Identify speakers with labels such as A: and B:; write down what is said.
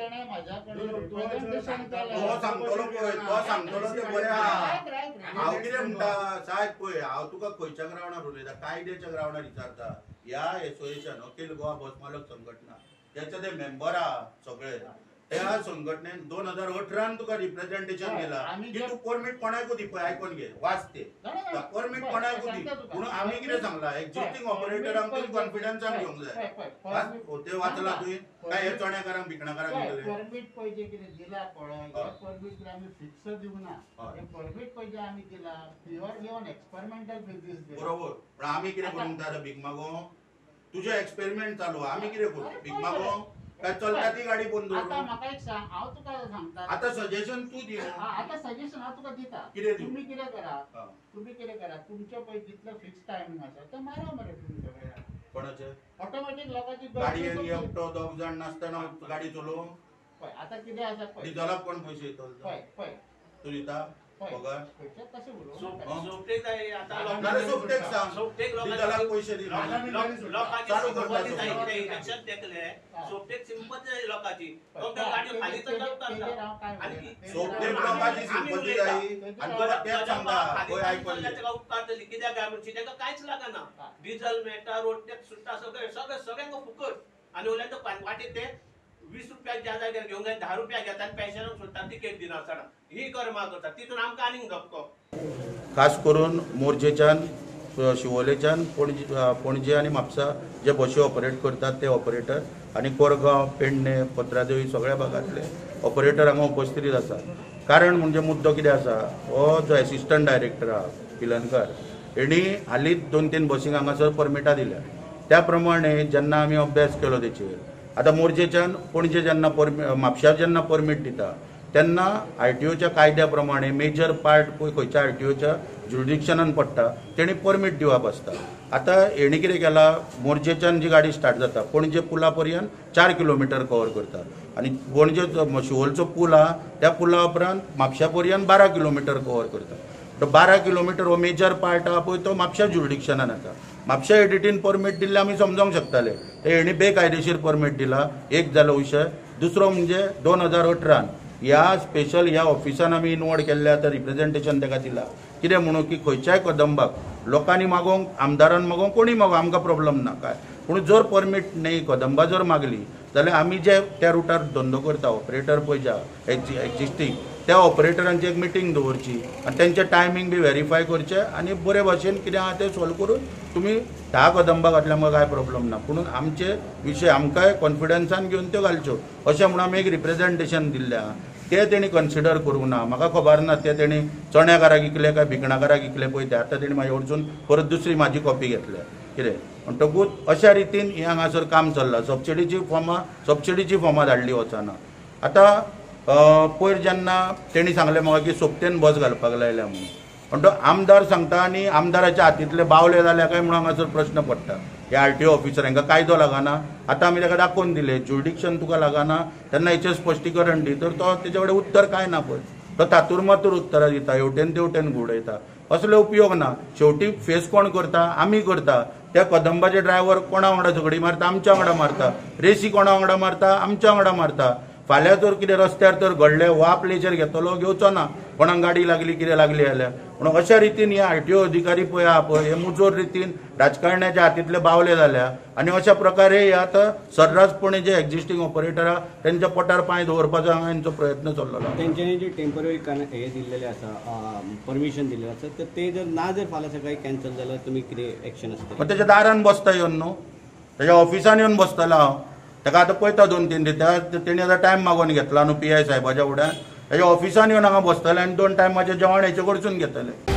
A: तेणे म्हाज्या कडेन रिप्रेझेंटेशन केलें.
B: तो सांगतलो पळय, तो सांगतलो ते बरें आहा. हांव कितें म्हणटा सायब पळय, हांव तुका खंयच्या ग्रावंडार उलयता, कायद्याच्या ग्रावंडार विचारता. ह्या एसोसिएशन अखिल गोवा बस मालक संघटना त्याचे ते मेंबर आहा सगळे, त्या संघटनेन 2018 तुका रिप्रेझेंटेशन केला की तूं परमीट कोणाकू दी. पळय आयकोन घे, वाच ते परमीट कोणाकू दी. पूण आमी कितें सांगला, एक्झिस्टींग ऑपरेटरांक तुमी कॉन्फिडन्सान घेवंक जाय. ते वाचला तुवें काय हे चण्याकारांक भिकणाकारांक दिले?
A: परमीट पळय जे कितें दिला पळय, हे परमीट आमी फिक्स दिवंक ना. हे परमीट पळय जे आमी दिला प्युअरली ऑन एक्सपेरिमेंटल बेजीस दिला.
B: बरोबर, पण आमी कितें करूंक जाय भीक मागो? तुजें एक्सपेरिमेंट चालू, आमी कितें करूं? भीक मागो काय चलता ती गाडी बंद दवरूं?
A: आतां म्हाका एक सांग, हांव तुका सांगता
B: आतां सजेशन तूं दी.
A: आतां सजेशन हांव तुका दिता.
B: कितें?
A: तुमी कितें करा, तुमी कितें करा, तुमचें पळय जितलें फिक्स टायमींग आसा तें मारा मरे तुमी सगळ्या.
B: कोणाचें?
A: ऑटोमॅटीक लोकांची
B: गाडयेन एकटो दोग जाण नासतना गाडी चलोवंक.
A: पळय आतां कितें आसा पळय,
B: डिझलाक कोण पयशे दितलो?
A: पळय पळय
B: तूं दिता पगार?
C: कांयच लागना, डिझल मेळटा, रोड टॅक्स सुट्टा, सगळें सगळें सगळ्यांक फुकट. आनी उरल्यान वाटेर ते 20 रुपया ज्या जाग्यार घेवंक जाय 10 रुपया घेता आनी पेन्शनाक सोडटा, तिकेट दिनासतना ही कर्मा करता, तितून आमकां आनीक धपको.
B: खास करून मोरजेच्यान, शिवोलेच्यान, पणजे आनी म्हापसा जे बशी ऑपरेट करतात ते ऑपरेटर आनी कोरगांव, पेडणे, पत्रादेवी सगळ्या भागांतले ऑपरेटर हांगा उपस्थित आसा. कारण म्हणजे मुद्दो कितें आसा, हो जो एसिस्टंट डायरेक्टर आहा पिलनकर, हेणी हालींच 2-3 बसींक हांगासर परमिटां दिल्या. त्या प्रमाणे जेन्ना आमी अभ्यास केलो तेचेर, आतां मोरजेच्यान पणजे जेन्ना म्हापश्या जेन्ना परमीट दिता तेन्ना आरटीओच्या कायद्या प्रमाणे मेजर पार्ट पळय खंयच्या आरटीओच्या ज्युरिडिक्शनान पडटा तेणी परमीट दिवप आसता. आतां हेणी कितें केलां, मोरजेच्यान जी गाडी स्टार्ट जाता पणजे पुला पर्यंत 4 किलोमिटर कवर करता आनी पणजे शिवोलचो पूल आहा त्या पुला उपरांत म्हापश्या पर्यंत 12 किलोमिटर कवर करता. तो 12 किलोमिटर हो मेजर पार्ट आहा पळय तो म्हापश्या ज्युरिडिक्शनान येता. म्हापश्या एडिटीन परमीट दिल्लें आमी समजोंक शकताले, ते हेणी बेकायदेशीर परमीट दिला. एक जालो विशय. दुसरो म्हणजे 2018 ह्या स्पेशल ह्या ऑफिसान आमी इनवॉर्ड केल्ले आतां रिप्रेझेंटेशन ताका दिला कितें म्हणून की खंयच्याय कदंबाक लोकांनी मागोवंक, आमदारान मागोवंक, कोणी मागोवंक आमकां प्रॉब्लम ना काय, पूण जर परमीट न्ही कदंबा जर मागली जाल्यार आमी जे त्या रुटार धंदो करता ऑपरेटर पळय जे एक्झिस्टींग त्या ऑपरेटरांची एक मिटींग दवरची आनी तेंचें टायमींग बी व्हेरीफाय करचें आनी बरे भाशेन कितें आहा तें सोल्व करून तुमी 10 कदंबा घातल्या आमकां कांय प्रॉब्लम ना, पूण आमचे विशय आमकांय कॉन्फिडन्सान घेवन त्यो घालच्यो अशें म्हणून आमी एक रिप्रेझेंटेशन दिल्लें आहा. तें तेणी कन्सिडर करूंक ना. म्हाका खबर ना ते तेणी चण्याकाराक इकले काय भिकणाकाराक इकले पळय ते. आतां तेणी म्हाजे कडसून परत दुसरी म्हाजी कॉपी घेतल्या कितें. म्हणटकूच अशा रितीन हें हांगासर काम चल्लां. सबसिडीची फॉर्मां धाडली वचना. आतां पयर जेन्ना तेणी सांगलें म्हाका की सोपतेन बस घालपाक लायल्या म्हणून, म्हणटो आमदार सांगता आनी आमदाराच्या हातींतले बावले जाल्या काय म्हणून हांगासर प्रश्न पडटा. हे आरटीओ ऑफिसर हांकां कायदो लागना. आतां आमी ताका दाखोवन दिलें ज्युरिडिक्शन तुका लागना तेन्ना हेचेर स्पश्टीकरण दी, तर तो तेजे कडेन उत्तर कांय ना पळय, तो तातूर मातूर उत्तरां दिता, हेवटेन तेवटेन घुंवडयता. असले उपयोग ना. शेवटी फेस कोण करता? आमी करता. त्या कदंबाचे ड्रायव्हर कोणा वांगडा झगडी मारता? आमच्या वांगडा मारता. रेसी कोणा वांगडा मारता? आमच्या वांगडा मारता. फाल्यां जर कितें रस्त्यार तर घडलें हो आपलेचेर घेतलो, घेवचो ना, कोणाक गाडी लागली कितें लागली जाल्यार. म्हणून अशा रितीन हे आरटीओ अधिकारी पळय आहा पळय हे मुजोर रितीन राजकारण्याच्या हातींतले बावले जाल्या आनी अशा प्रकारे हे आतां सर्रासपणे जे एक्झिस्टींग ऑपरेटर आहा तेंच्या पोटार पांय दवरपाचो हांगा हेंचो प्रयत्न चल्लेलो.
D: तेंच्यांनी जे टेंपररी हे दिल्लेले आसा, परमिशन दिल्लें आसा, तर ते जर ना जर फाल्यां सकाळी कॅन्सल जाल्यार तुमी कितें एक्शन आसतलें?
B: मग तेच्या दारान बसता येवन न्हू, तेच्या ऑफिसान येवन बसतलो हांव. ताका आतां पळयता 2-3 दीस, तेणी आतां टायम मागोवन घेतला न्हू पी I साहेबाच्या फुड्यान. तेच्या ऑफिसान येवन हांगा बसतले आनी 2 टायमाचें जेवण हेचे कडसून घेतले.